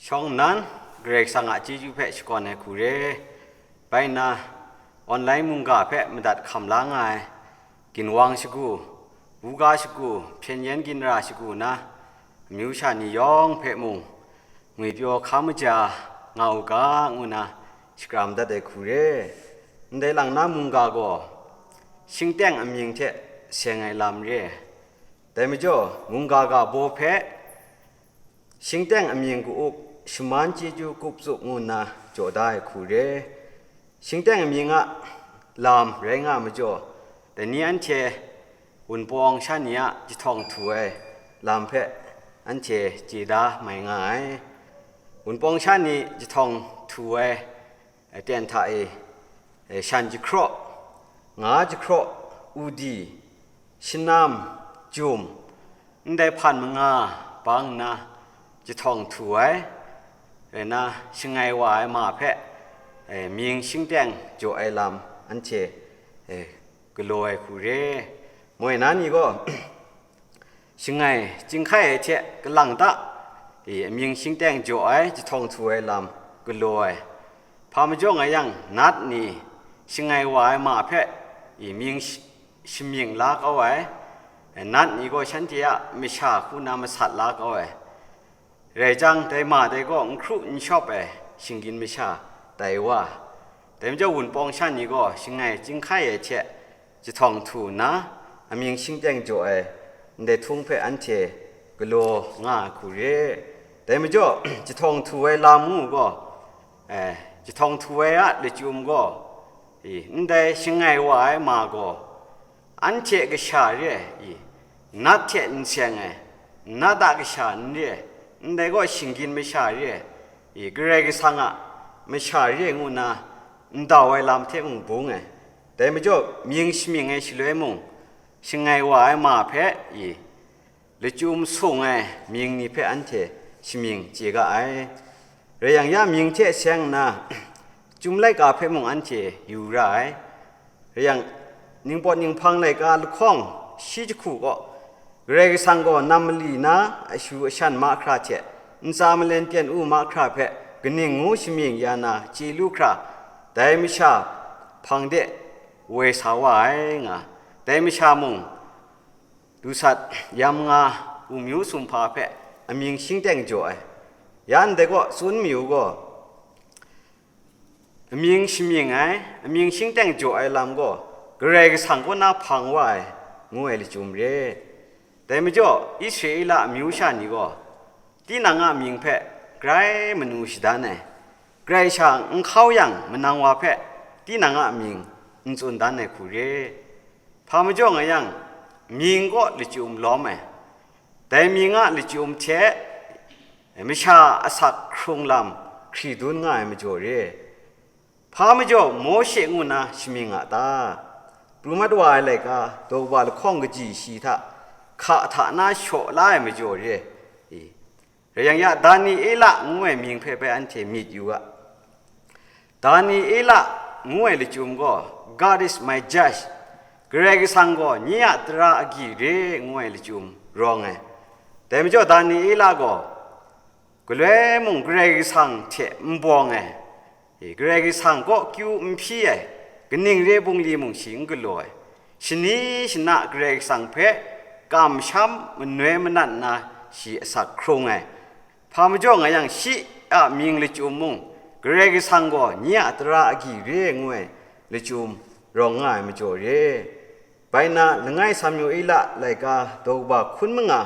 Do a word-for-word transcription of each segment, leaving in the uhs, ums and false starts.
Shawng nnan, Karai Kasang a chyeju hpe shakawn ai hku re. Bai nna, online mungga hpe madat hkam la nga ai, ginwang shagu, buga shagu, hpyen yen ginra shagu na, amyu sha ni yawng hpe mung, ngwipyaw hkam maja nga u ga, ngu nna shakram dat ai hku re. Ndai lang na mungga gaw, shingteng amying hte seng ai lam re. Dai majaw, mungga ga baw hpe, shingteng amying ka-up, shaman chyeju kup tsup ngu nna jaw da ai hku re. Shingteng amying a lam rai nga majaw, dai ni anhte wunpawng sha ni a jahtawng htu ai lam hpe anhte chye da mai nga ai. Wunpawng sha ni jahtawng htu ai aten hta e, e, shan jahkraw, nga jahkraw, udi, shanam, jum, ndai hpan manga bang nna jahtawng htu ai, rai nna shangai wa ai ma hpe, e, mying shingteng jaw ai lam anhte, e, galaw ai hku re. Moi na ni gaw, shangai chyinghkai ai hte kalang ta, i, amying shingteng jaw ai, jahtawng htu ai lam galaw ai. Hpa majaw nga yang, nat ni shangai wa ai ma hpe, i, mying sh-, shamying la kau ai, nat ni gaw shanhte a masha hku na masat la kau ai. Rai jang, dai ma dai gaw n hkru n shawp ai shinggyim masha tai wa. Dai majaw, wunpawng sha ni gaw shangai chyinghkai ai hte jahtawng htu nna, amying shingteng jaw ai ndai htung hpe anhte galaw nga ai hku re. Dai majaw, jahtawng htu ai lam ngu gaw, eh, jahtawng htu ai a lachyum gaw, i, ndai shangai wa ai ma gaw, anhte kasha re ai, i, nat hte n seng ai, nat a kasha n re ai, ndai gaw shinggyim masha re ai, i, Karai Kasang a masha re ai ngu nna n dau ai lam hte mung bung ai. Dai majaw, mying shamying ai shaloi mung, shangai wa ai ma hpe, i, lachyum sung ai mying ni hpe anhte shamying chye ga ai. Rai yang, ya mying hte seng nna, Chyum laika hpe mung anhte yu ra ai. Rai yang, Ningpawt Ninghpang laika lahkawng shi jahku gaw, Karai Kasang gaw nam mali na ashu ashan mahkra hte ntsa malen pyen u mahkra hpe kaning ngu shamying ya na chye lu hkra, dai masha hpang de woi sa wa ai nga, dai masha mung, dusat yam nga, umyu sumhpa hpe amying shingteng jaw ai. Ya ndai gaw tsun mayu gaw, amying shamying ai, amying shingteng jaw ai lam gaw, Karai Kasang kaw na hpang wa ai, ngu ai lachyum re. Dai majaw, Israela amyu sha ni gaw, tinang a mying hpe grai manu shadan ai, grai sha n hkau yang manang wa hpe tinang a mying n tsun dan ai hku re. Hpa majaw nga yang, mying kaw lachyum lawm ai, dai mying a lachyum hte masha asak hkrung lam hkri dun nga ai majaw re. Hpa majaw Mawshe ngu na shamying a ta? Pru mat wa ai laika, daw kaba lahkawng kaji shi hta, hka hta na shaw la ai majaw re. I, rai yang ya, Daniela ngu ai mying hpe bai anhte myit yu ga. Daniela ngu ai lachyum gaw, "God is my judge," Karai Kasang gaw nye a tara agyi re, ngu ai lachyum rawng ai. Dai majaw Daniela gaw, galoi mung Karai Kasang hte n bawng ai, Karai Kasang kaw kyu n hpyi ai, kaning re bungli mung shi n galaw ai, shani shana Karai Kasang hpe kamsham manoi manat nna shi asak hkrung ai. Hpa majaw nga yang, shi a mying lachyum mung, Karai Kasang gaw nye a tara agyi re ai ngu ai lachyum rawng nga ai majaw re. Bai nna, langai Samuela laika daw kaba hkun manga,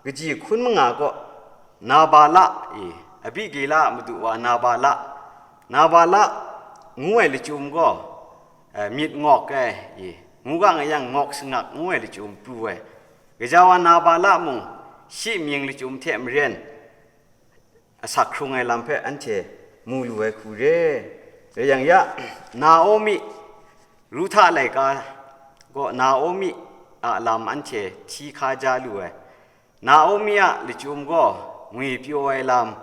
kaji hkun manga kaw, Nabala, i, Abigela a madu wa Nabala, Nabala ngu ai lachyum gaw, eh, myit ngawk ai, i, ngu ga nga yang, ngawk sangak ngu ai lachyum pru ai. Gaja wa Nabala mung, shi mying lachyum hte maren, asak hkrung ai lam hpe anhte mu lu ai hku re. Rai yang ya, Naomi, Ruhta laika gaw Naomi a lam anhte hti hka ja lu ai. Naomi a lachyum gaw ngwipyaw ai lam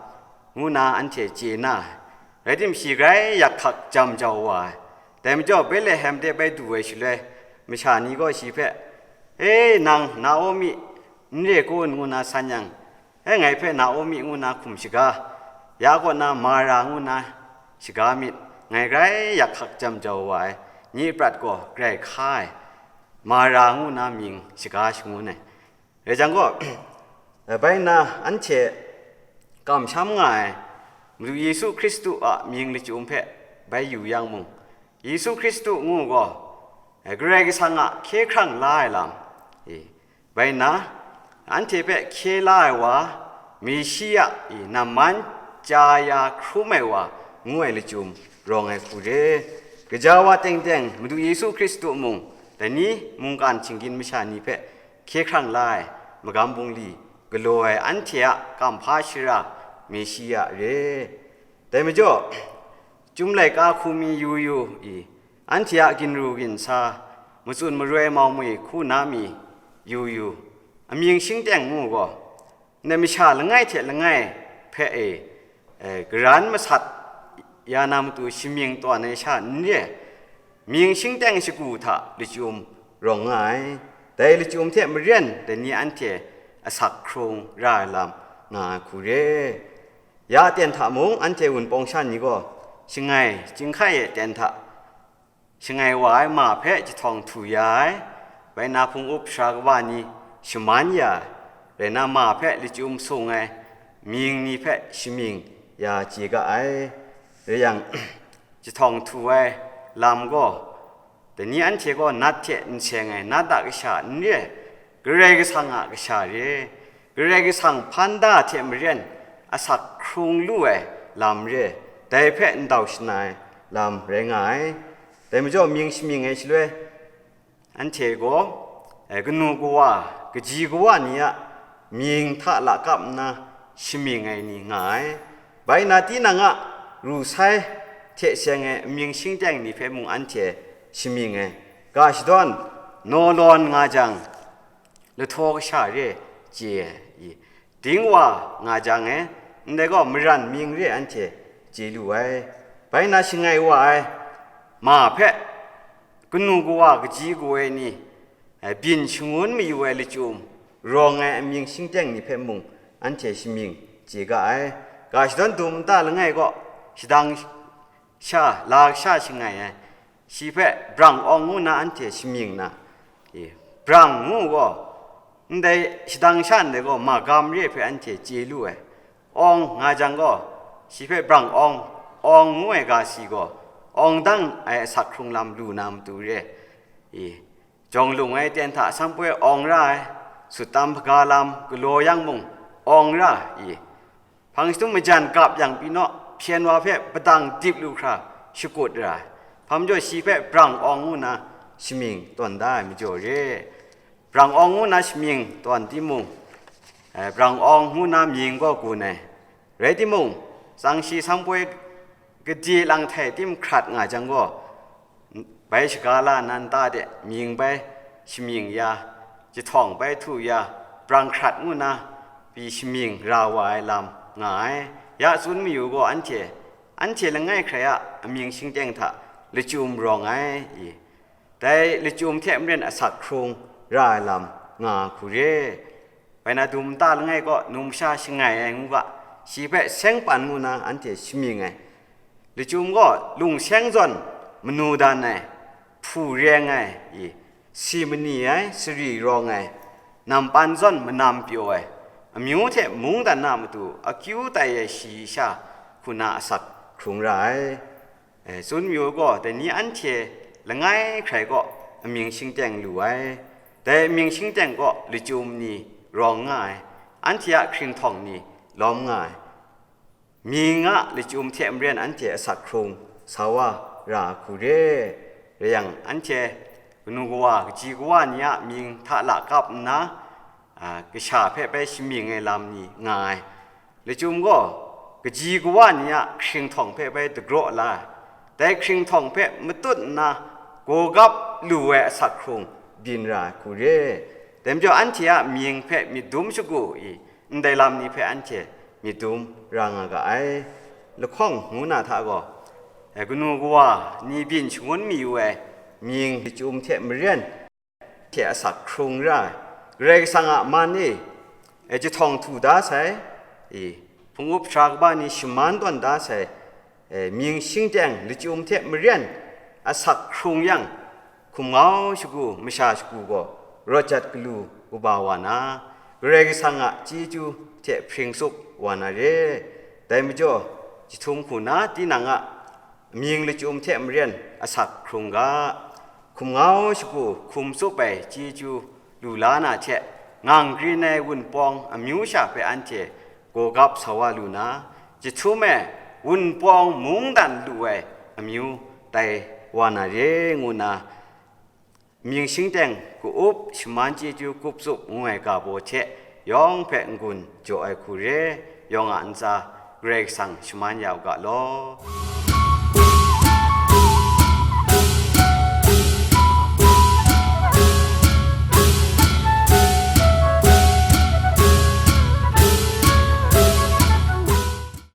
ngu na anhte chye na, rai timung, shi grai yak hkak jam jau wa ai. Dai majaw, Betlehem de bai du ai shaloi, masha ni gaw shi hpe, "E, nang Naomi n re kun?" ngu na san yang, "E, ngai hpe Naomi ngu na hkum shaga, Ya kaw na Mara ngu na shaga myit, ngai grai yak hkak jam jau wa ai, nye prat gaw grai hka ai, Mara ngu na mying shaga shangun ai. Rai jang gaw, bai nna anhte kamsham nga ai Madu Yesu Hkristu a mying lachyum hpe bai yu yang mung, Yesu Hkristu ngu gaw, Karai Kasang a hkye hkrang la ai lam, e, bai nna, anhte hpe hkye la ai wa, Meshiya, e, namman chya ya hkrum ai wa, ngu ai lachyum rawng ai hku re. Gaja wa teng teng Madu Yesu Hkristu mung, dai ni mungkan shinggyim masha ni hpe hkye hkrang la ai magam bungli galaw ai anhte a kamhpa shara Meshiya re. Dai majaw, Chyum laika hku mi yu yu i, anhte a ginru ginsa, matsun maroi mau mi hku na mi yu yu, amying shingteng ngu gaw, ndai masha langai hte langai hpe e, e, garan masat ya na matu shamying tawn ai sha n re, mying shingteng shagu hta lachyum rawng nga ai. Dai lachyum hte maren dai ni anhte asak hkrung ra ai lam nga ai hku re. Ya ten hta mung anhte wunpawng shan ni gaw, shangai chyinghkai e ten hta, shangai wa ai ma hpe jahtawng htu ya ai, bai na hpung up sara kaba ni shaman ya ai, rai na ma hpe lachyum sung ai mying ni hpe shamying ya chye ga ai. Rai yang, jahtawng htu ai lam gaw, dai ni anhte gaw nat hte n seng ai, nat a kasha n re ai, Karai Kasang a kasha re ai, Karai Kasang hpan da hte maren asak hkrung lu ai lam re ai, dai hpe ndau shana ai lam rai nga ai. Dai majaw mying shamying ai shaloi, anhte gaw, e, kanu kawa, kaji kawa ni a mying hta lakap nna shamying ai ni nga ai. Bai na tinang a ru sai hte seng ai amying shingteng ni hpe mung anhte shamying ai. Ga shadawn naw lawn nga jang, lahtaw kasha re chye ai, i, ding wa nga jang e, ndai gaw maran mying re anhte chye lu ai. Bai na shangai wa ai ma hpe kanu kawa kaji kawa ni, e, byin shangun mayu ai lachyum rawng ai amying shingteng ni hpe mung anhte shamying chye ga ai. Ga shadawn dum nta langai gaw shadang sha, la kasha shangai ai, shi hpe brang awng ngu na anhte shamying na, e, brang ngu gaw, ndai shadang sha ndai gaw magam re hpe anhte chye lu ai. Awng nga jang gaw, shi hpe brang awng, awng ngu ai ga si gaw, awng dang ai asak hkrung lam lu na matu re, e, jawng lung ai ten hta sampoi awng ra ai, sut tam hpaga lam galaw yang mung awng ra, e, hpang shatum majan kap yang pyi naw, hpyen wa hpe padang dip lu hkra shakut ra ai, hpa majaw shi hpe brang awng ngu na shamying tawn da ai majaw re. Brang awng ngu na shamying tawn timung, e, brang awng ngu na mying gaw gun ai. Rai timung, tsang shi sampoi gade lang htai tim hkrat nga jang gaw, bai shaga la na nta de mying bai shamying ya, jahtawng bai htu ya, brang hkrat ngu na pyi shamying ra wa ai lam nga ai. Ya tsun mayu gaw anhte, anhte langai hkrai a amying shingteng hta lachyum rawng ai, i, dai lachyum hte maren asak hkrung ra ai lam nga hku re. Bai na dum nta langai gaw numsha shangai ai ngu ga, shi hpe seng pan ngu na anhte shamying ai. Lachyum gaw lungseng zawn manu dan ai, hpu reng ai, i, si mani ai, sari rawng ai, nampan zawn manam pyaw ai, amyu hte mungdan na matu akyu tai ai shayi sha hku na asak hkrung ra ai. E, tsun mayu gaw, dai ni anhte langai hkrai gaw amying shingteng lu ai. Dai amying shingteng gaw lachyum ni rawng nga ai, anhte a hkringhtawng ni lawm nga ai. Mying a lachyum hte maren anhte asak hkrung sa wa ra ai hku re. Rai yang, anhte kanu kawa, kaji kawa ni a mying hta lakap nna, a, kasha hpe bai shamying ai lam ni nga ai. Lachyum gaw, kaji kawa ni a hkringhtawng hpe bai dagraw la ai. Dai hkringhtawng hpe matut nna, gawgap lu ai asak hkrung byin ra ai hku re. Dai majaw, anhte a mying hpe myit dum shagu i, ndai lam ni hpe anhte myit dum ra nga ga ai. Lahkawng ngu na hta gaw, e, kanu kawa ni byin shangun mayu ai mying lachyum hte maren, hte asak hkrung ra ai, Karai Kasang a man e, e, jahtawng htu da sai, i, Hpung up sara kaba ni shaman tawn da sai, e, mying shingteng lachyum hte maren asak hkrung yang, hkum ngau shagu masha shagu gaw rawt jat galu kaba wa na, Karai Kasang a chyeju hte hpring tsup wa na re. Dai majaw, jahtum hku na tinang a mying lachyum hte maren asak hkrung ga, hkum ngau shagu hkum tsup ai chyeju lu la na hte, ngang grin ai wunpawng amyu sha hpe anhte gawgap sa wa lu na, jahtum e wunpawng mungdan lu ai amyu tai wa na re, ngu na mying shingteng ka-up shaman chyeju kup tsup ngu ai ga baw hte yawng hpe n-gun jaw ai hku re, yawng a ntsa Karai Kasang shaman ya u ga law.